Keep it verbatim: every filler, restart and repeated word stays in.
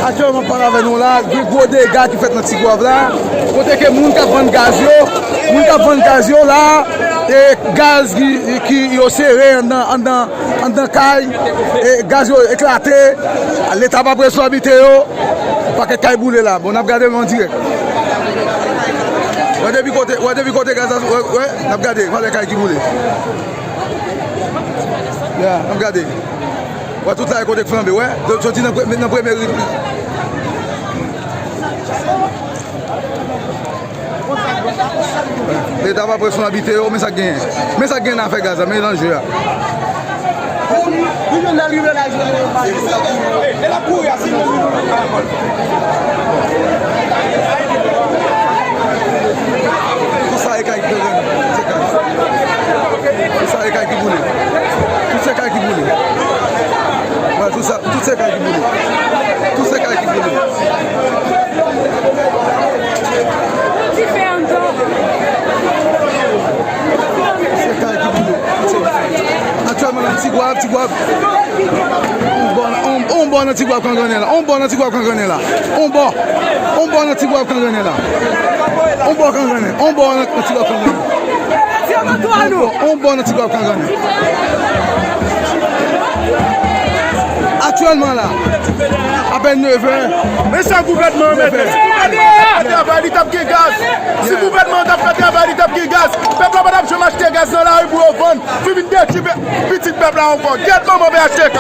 Aktyèlman, m ap pale avè nou la, gen gwo dega ki fèt nan Tigwav la, kote ke moun k ap vann gaz yo, moun k ap vann gaz yo la, e gaz ki, ki yo sere anndan, anndan, anndan kay, e gaz yo eklate, Leta pa pran swen abite yo, pakèt kay boule la. Bon, n ap gade nou an dirèk. Wè depi kote, wè depi kote gaz la, wè, wè, n ap gade, wè lè kay ki boule. Ya, n ap gade. Wè, tout sa e kote k flanbe, wè. Soti nan pre-, nan premye ri. Leta pa pran swen abite yo, men sa k genyen. Men sa k genyen nan afè gaz la, men danje a. Tout sa e kay ki pran grenn, se kay. Tout sa e kay ki boule. Tout se kay ki boule. Wè, tout sa, tout se kay ki boule. Tout se kay ki boule. Tout se kay ki boule. Tout se kay. Aktyèlman nan Tigwav, Tigwav. On bò, on, on bò nan Tigwav k an grennen la. On bò nan Tigwav k an grennen la. On bò. On bò nan Tigwav k an grennen la. On bò k an grennen. On bò nan, nan Tigwav k an grennen. On bò, on bò nan Tigwav k an grennen. Aktyèlman la, apèn nevè. Men sa gouvènman an mete. Si gouvènman an t ap fè travay, li t ap gen gaz. Si gouvènman an t ap fè travay, li t ap gen gaz. Pèp la pa t ap janm achte gaz nan lari pou yo vann. Fi vin detwi pe-, pitit pèp la ankò. Gyèt manman P H T K.